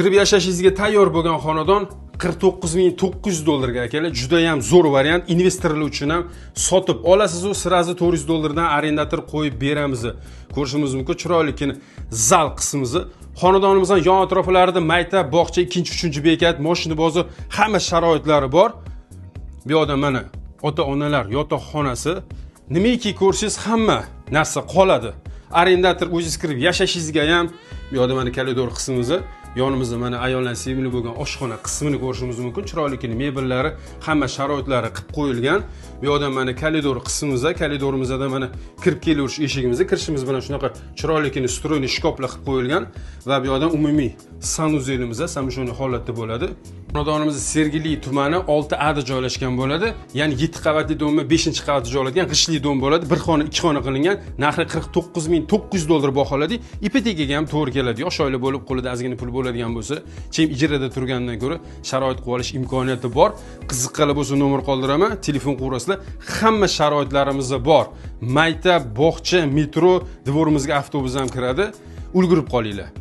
Kirib yashashingizga tayyor bo'lgan xonadon 49 900 dollarga, akalar, juda ham zo'r variant. Investorlar uchun ham sotib olasiz, u сразу 400 dollardan арендатор qo'yib beramiz. Ko'rishimiz mumkin chiroylikini zal qismimizni. Xonadonimizdan yon atroflarida maktab, bog'cha, ikkinchi, uchinchi bekat, moshina bozor, hamma sharoitlari bor. Bu yoqda mana ota onalar yotoqxonasi. Nimaiki ko'rsangiz, hamma narsa qoladi. Арендатор, o'zingiz kirib yashashingizga ham. Bu yoqda mana koridor qismimiz, yonimizda mana ayollar sevimli bo'lgan oshxona qismini ko'rishimiz mumkin. Chiroylikini mebellari, hamma sharoitlari qilib qo'yilgan. Bu yoqda mana koridor qismimizda, koridorimizda mana kirib kelaverish eshigimizda, kirishimiz bilan shunaqa chiroylikini встроенный shkaflar qilib qo'yilgan va bu yoqdan umumiy санузел imiz совмещенный holatda bo'ladi. Xonadonimiz Sergeli tumani 6A da joylashgan bo'ladi. Ya'ni 7 qavatli дом ni 5-qavatda joylashgan, g'ishtli дом bo'ladi. Bir xona, ikki xona qilingan. Narxi 49 900 dollar baholadi. Ipotekaga ham to'g'ri keladi. Yosh oila bo'lib, qo'lida ozgina pul bo'ladigan bo'lsa, чем ijarada turgandan ko'ra sharoit qilib olish imkoniyati bor. Qiziqqanlar bo'lsa, nomer qoldiraman, telefon qilaverasizlar. Hamma sharoitlarimiz bor. Maktab, bog'cha, metro, двор imizga avtobus ham kiradi. Ulgurib qolinglar.